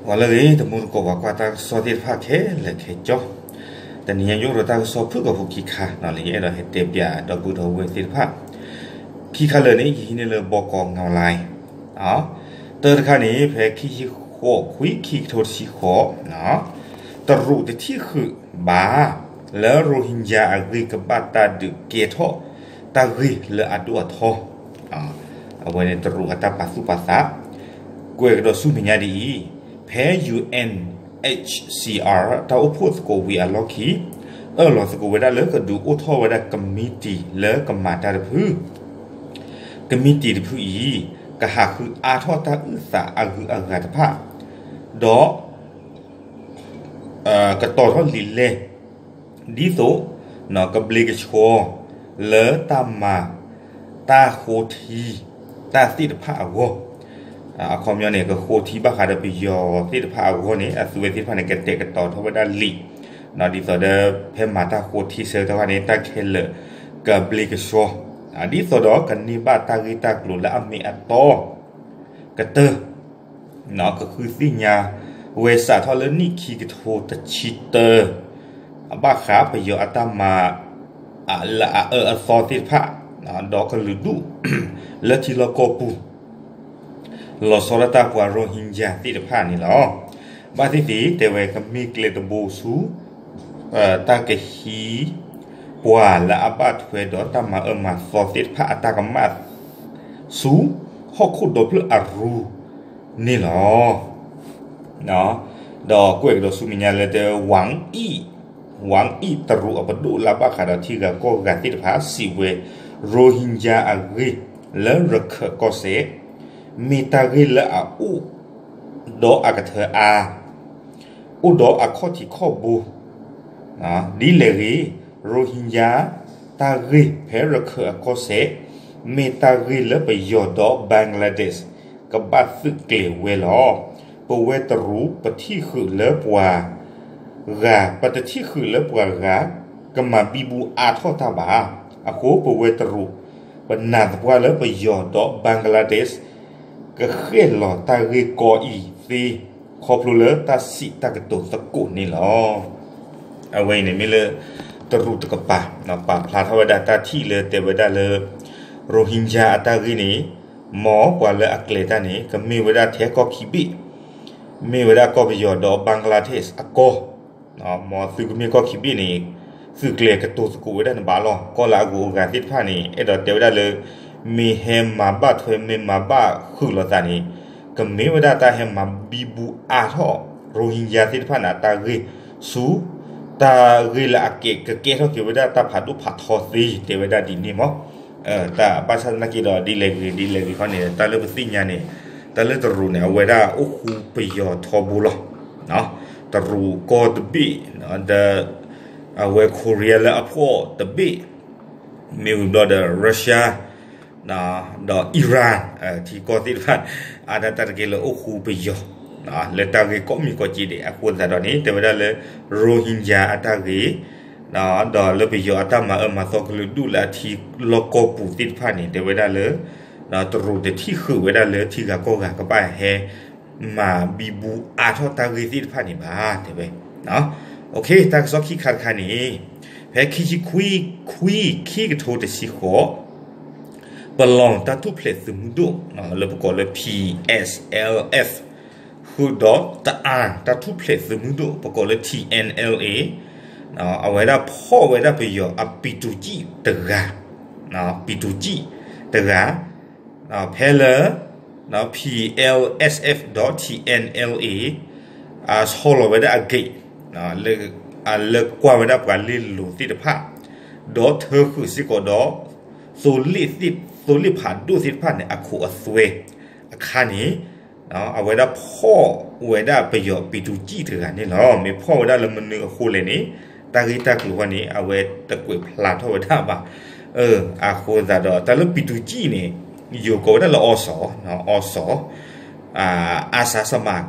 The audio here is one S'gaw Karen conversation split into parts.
ပှၤလၢအဂ့ၤ တမူတကိး ပှၤကွၢ်တၢ်ကစီၣ်သ့ၣ်တဖၣ်ခဲလၢာ်ခဲဆ့, တနံၤအံၤယအိၣ်ဒီးတၢ်ကစီၣ်ဖုၣ်ကိာ်ဖိခံခါန့ၣ်လီၤ. ယအဲၣ်ဒိးဟဲတဲပၠးဒီပုၢ်ဒီဝဲၢ်သ့ၣ်တဖၣ် ခံခါလၢာ်န့ၣ် ယဟံးန့ၢ်လၢ ဘီကီ ငဝ်းလါ တၢ်တခါန့ၣ် ဖဲခံဆံဃိး ခွံ ခံကထိတဆံဃိး, တရူးတထံၣ်ဃုာ်ဘၣ် လၢရိဟင်ဂျာအဂ့ၢ် ကဘၣ်တၢ်ဒုးကဲထီၣ်တၢ်ဂ့ၢ်လၢအဒိၣ်အထီ, အဝဲန့ၣ်တရူးအတၢ်ပာ်သူၣ်ပာ်သး, ကွဲးကဒီးဆူမဲာ်ညါဒ်အံၤ, ဖဲ ယူႇဢႅၼ်ႇဢၢတ်ႉၶျ်ၡီႇဢၢၣ် တၢ်အိၣ်ဖှိၣ်သကိးဝံၤအလီၢ်ခံ အၢၣ်လီၤသကိးဝဲဒၣ်လၢကဒုးအိၣ်ထီၣ်ဝဲဒၣ်ကမံးတံာ်လၢကမၤတၢ်တဖု ကမံးတံာ်တဖုအံၤ ကဟးဃုအါထီၣ်တၢ်အုၣ်သးအဂုၤအဂၤတဖၣ်, ဒီး ကတီၤထီၣ်လံာ်လဲၢ် ဒ်သိး ကဘျ့ကဆှီ လၢတၢ်မၤ တၢ်ဃိထံ တၢ်သ့ၣ်တဖၣ်အဂီၢ်, အခီပညီန့ၣ် ကဃိထံဘၣ်ဃးဒီးပယီၤသ့ၣ်တဖၣ်အဂီၢ်န့ၣ် အသုဝဲသ့ၣ်တဖၣ်န့ၣ် ကတဲာ်ကတီၤထီၣ်ဝဲဒၣ်လံာ်, ဒ်သိးဒီး ဖဲမၤတၢ်ဃိထံဆၢကတီၢ်ခါန့ၣ် တၢ်ခဲလၢာ် ကဘျ့ကဆှီ, ဒ်သိးဒီးကန့ၢ်ဘၣ်တၢ်ဂ့ၢ်တၢ်ကျိၤလၢအမ့ၢ်အတီ ကတၢၢ် ကဃုသ့ၣ်ညါဝဲစးထီၣ်လၢနံၣ်ခံကထိတဆံတၢ အဘၣ်ဃးပယီၤအတၢ်မၤ လၢအအၢအသီသ့ၣ်တဖၣ်, ဒီးကလုာ်ဒူၣ် လၢထံလီၢ်ကီၢ်ပူၤ လီၤဆီဒၣ်တၢ်ပှၤရိဟင်ဂျာသ့ၣ်တဖၣ်န့ၣ်လီၤ. ဘၣ်သ့ၣ်သ့ၣ် တဲဝဲကမ့ၢ်ကျဲတဘိဆူ တၢ်ကဟံး ပှၤလၢအဘၣ်ထွဲဒီးတၢ်မၤအၢမၤသီသ့ၣ်တဖၣ်အတၢ်ကမၣ် ဆူ ဟီၣ်ခိၣ်ဒီဖျၢၣ်အရူန့ၣ်လီၤ. ဒီးကွဲးကဒီးဆူမဲာ်ညါလၢတဲ ဝၣ်အံၣ်, ဝၣ်အံၣ်တရူးအပဒိၣ်လၢအဘၣ်ဃးဒီးထံဂၤကီၢ်ဂၤသ့ၣ်တဖၣ် စံးဝဲ ရိဟင်ဂျာအဂ့ၢ် လၢရခၢၣ်ကီၢ်စဲၣ် မ့ၢ်တၢ်ဂ့ၢ်လၢအအိၣ် ဒီးအကထၢအါ အိၣ်ဒီးအခီၣ်ထံးခီၣ်ဘိ ဒ်လဲၣ်ဂ့ၤ ရိဟင်ဂျာ တၢ်ဂ့ၢ်ဖဲရခၢၣ်အကီၢ်စဲၣ် မ့ၢ်တၢ်ဂ့ၢ်လၢပယီၤဒီး Bangladesh ကဘၣ်သုးကျဲၤဝဲလီၤ. ပဝဲတရူး ပထံၣ်ဃုာ်လၢပှၤ ဂၤ, ပတထံၣ်ဃုာ်လၢပှၤဂၤ ကမၤဘံဘူအါထီၣ်တၢ်ဘၣ်. အဃိပဝဲတရူး ပနာ်သပှၢ်လၢပယီၤဒီး Bangladesh ကဃဲၣ်လီၤတၢ်ဂ့ၢ်ကီအံၤသ့ ခီဖျိလၢတၢ်စံးတၢ်ကတိၤသကိးန့ၣ်လီၤ. အဝဲအံၤန့ၣ်မ့ၢ်လၢ တရူးတကပၤ ပာ်ဖျါထီၣ်ဝဲဒၣ်တၢ်ထံၣ်လၢတဲဝဲဒၣ်လၢ ရိဟင်ဂျာအတၢ်ဂ့ၢ်န့ၣ် မ်ပှၤလၢအကျဲၤတၢ်န့ၣ် ကမ့ၢ်ဝဲဒၣ်ထဲကီၢ်ခံဘ့ၣ်, မ့ၢ်ဝဲဒၣ်ကီၢ်ပယီၤဒီး Bangladesh အကီၢ် မ်သုကမ့ၢ်ကီၢ်ခံဘ့ၣ်န့ၣ် သုးကျဲၤကတိၤသကိးဝဲဒၣ်န့ၣ်ဘၣ်လီၤ. ကီၢ်လၢအဂုၤအဂၤသ့ၣ်တဖၣ်န့ၣ် အဲၣ်ဒိးတဲဝဲဒၣ်လၢ မ့ၢ်ဟဲမၤဘၣ်ထွဲ မ့ၢ်မၤဘၣ်ဃုာ်လိာ်သးန့ၣ် ကမ့ၢ်ဝဲဒၣ်တၢ်ဟဲမၤဘံဘူအါထီၣ် ရိဟင်ဂျာသ့ၣ်တဖၣ်န့ၣ် အတၢ်ဂ့ၢ်ဆူ တၢ်ဂ့ၢ်လၢအကဲ ကကဲထီၣ်က့ၤဝဲဒၣ်တၢ်ဖးဒိၣ်ဖးထီသ့ တဲဝဲဒၣ်ဒ်န့ၣ်မး. တၢ်ဘၣ်ဆၣ်သနာ်က့ဒီး ဒ်လဲၣ်ဂ့ၤဒ်လဲၣ်ဂ့ၤခီန့ၣ် တၢ်လၢပသ့ၣ်ညါန့ၣ် တၢ်လၢတရူးန့ၣ် အဝဲဒၣ်အိၣ်ဃူပယီၤထီဘိလီၤ. တရူးကီၢ်တဘ့ၣ် ဒီး အဝဲ Korea လၢအဖှီၣ်တဘ့ၣ် မ့ၢ်ဝံၤဘျီဒီး Russia ဒီး Iran ထံကီၢ်သ့ၣ်တဖၣ် အတၢ်တၢ်တက့ၢ်လၢအိၣ်ဃူပယီၤ လၢတၢ်ဂ့ၢ်ကိးမံၤကိးက့ဒဲး အဃိသတးဒီးန့ၣ် တဲဝဲဒၣ်လၢ ရိဟင်ဂျာအတၢ်ဂ့ၢ် ဒီးလၢပယီၤအတၢ်မၤအၢမၤသီကလုာ်ဒူၣ်လၢအထံလီၢ်ကီၢ်ပူၤသ့ၣ်တဖၣ်န့ၣ် တဲဝဲဒၣ်လၢ တရူးတထံၣ်ဃုာ်ဝဲဒၣ်လၢထံဂၤကီၢ်ဂၤကဘၣ်ဟဲ မၤဘံဘူအါထီၣ်တၢ်ဂ့ၢ်သ့ၣ်တဖၣ်န့ၣ်ဘၣ် တဲဝဲ. တၢ်ကစီၣ်ခံခါတခါန့ၣ် ဖဲခံဆံခွံ ခွံ ခံကထိတဆံဃိး ပလီၢ်တၢ်ထူၣ်ဖျဲးသုးမုၢ်ဒိၣ် လၢပကိးလၢ P S L F ဃုာ်ဒီးတအၣ်တၢ်ထူၣ်ဖျဲးသုးမုၢ်ဒိၣ် ပကိးလၢ T N L A အဝဲဒၣ်ဖီၣ်ဝဲဒၣ်ပယီၤအပံၤတူးကံၣ်တဂၤ, ပံၤတူးကံၣ်တဂၤ ဖဲလၢ P L S F ဒီး T N L A ဆီလီၤဝဲဒၣ်အ gate လၢကွၢ်ဝဲဒၣ်ပှၤလ့လိၤသ့ၣ်တဖၣ် ဒီးထၢဃုာ်စ့ၢ်ကီးဒီး သိလ့ၣ်သ့ၣ် သိလ့ၣ်ဖးဒိၣ်သ့ၣ်တဖၣ်န့ၣ် အခိးအသွဲအခါန့ၣ် အဝဲဒၣ်ဖီၣ်ဝဲဒၣ်ပယီၤပံၤတူးကံၣ်တဂၤန့ၣ်လီၤ. မ့ၢ်ဖီၣ်ဝဲဒၣ်လၢမနုၤအဃိလဲၣ်န့ၣ် တၢ်ဂ့ၢ်တၢ်ကျိၤဃီန့ၣ် အဝဲတကွဲးဖျါထီၣ်ဝဲဒၣ်ဘၣ်. အဃိသတးဒီး တၢ်လၢပံၤတူးကံၣ်န့ၣ် ယိၤကိးဝဲဒၣ်လၢ အီစီၤ, အီစီၤ အစးစမး,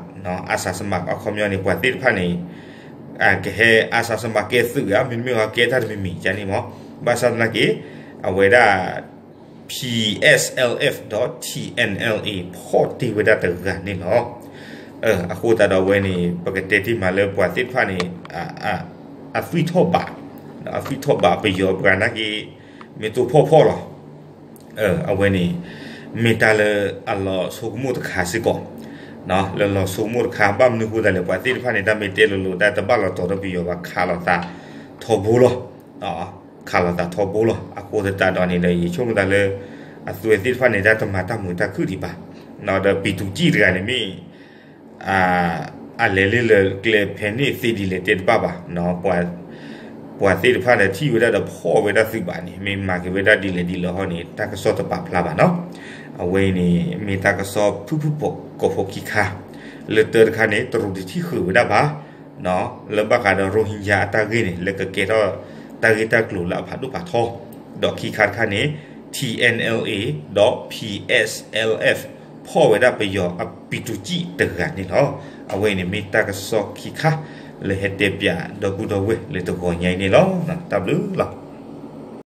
အစးစမး အခီပညီန့ၣ် ပှၤသ့ၣ်တဖၣ်န့ၣ် ကဟဲအစးစမးကဲသုးဧါ မ့တမ့ၢ်ကဲတၢ်တမံၤမံၤကန့ၣ်မး. ဘၣ်ဆၣ်သနာ်က့ အဝဲဒၣ် P S L F ဒီး T N L A ဖီၣ်တ့ၢ်ဝဲဒၣ်တဂၤန့ၣ်လီၤ. အဃိသတးဒီးအဝဲန့ၣ် ပကတဲတ့ၢ်မးလၢပှၤသ့ၣ်တဖၣ်န့ၣ် အသွံၣ်ထီၣ်ဘး, အသွံၣ်ထီၣ်ဘးပယီၤပှၤနာ်က့ မ့ၢ်တိၢ်ဖီၣ်ဖီၣ်လီၤ. အဝဲန့ၣ် မ့ၢ်တၢ်လၢအလီၤဆိကမိၣ်တခါစ့ၢ်ကီး, လၢလီၤဆိကမိၣ်တခါ ဘၣ်မနုၤဃိသတးလဲၣ် ပှၤသ့ၣ်တဖၣ်န့ၣ် တၢ်မ့ၢ်တဲလိၤလိၤ တၢ်တဘၣ်လီၤတီၤဒီးပယီၤဘၣ် ခးလိာ်သးထီဘိလီၤ. ခးလိာ်သးထီဘိလီၤ. အဃိသတးဒီးန့ၣ်ဒီး ယဆိကမိၣ်သးလၢ အသွဲသ့ၣ်တဖၣ်န့ၣ် တၢ်တမၤတၢ်မုာ်တၢ်ခုၣ်ဒံးဘၣ်. ဒီးပံၤတူၣ်ကံၣ်တဂၤန့ၣ်မ့ၢ် အလဲၤလၢလၢကျဲဖဲန့ၣ်သ့ဒ်လဲၣ်တဲတဘၣ်ဘၣ်. ပှၤသ့ၣ်တဖၣ်ဒီးထံၣ်ဝဲဒၣ်ဒီးဖီၣ်ဝဲဒၣ်သုးဘၣ်န့ၣ် မ့ၢ်မၤက့ၤဝဲဒၣ်ဒ်လဲၣ်ဒ်လဲၣ်ဟီန့ၣ် တၢ်ကစီၣ်တပာ်ဖျါဘၣ်နီၤ. အဝဲအံၤန့ၣ် မ့ၢ်တၢ်ကစီၣ်ဖုၣ်ဖုၣ်ဖိကိးဖိခံခါ, လၢတၢတခါန့ၣ် တရူးတထံၣ်ဃုာ်ဝဲဒၣ်ဘၣ် လၢဘၣ်ဃးဒီး Rohingya အတၢ်ဂ့ၢ်န့ၣ် လၢကကဲထီၣ်တၢ်ဂ့ၢ်တၢ်ကျိၤလၢအဖးဒိၣ်ဖးထီ, ဒီးခံခါတခါန့ၣ် T N L A ဒီး P S L F ဖီၣ်ဝဲဒၣ်ပယီၤအပံၤတူၣ်ကံၣ်တဂၤန့ၣ်လီၤ. အဝဲအံၤန့ၣ်မ့ၢ်တၢ်ကစီၣ်ခံခါ လၢဟဲတဲပၠးဒီပုၢ်ဒီဝဲၢ်လၢတဂီၤညါအံၤန့ၣ်လီၤ. တၢ်ဘျုးလီၤ.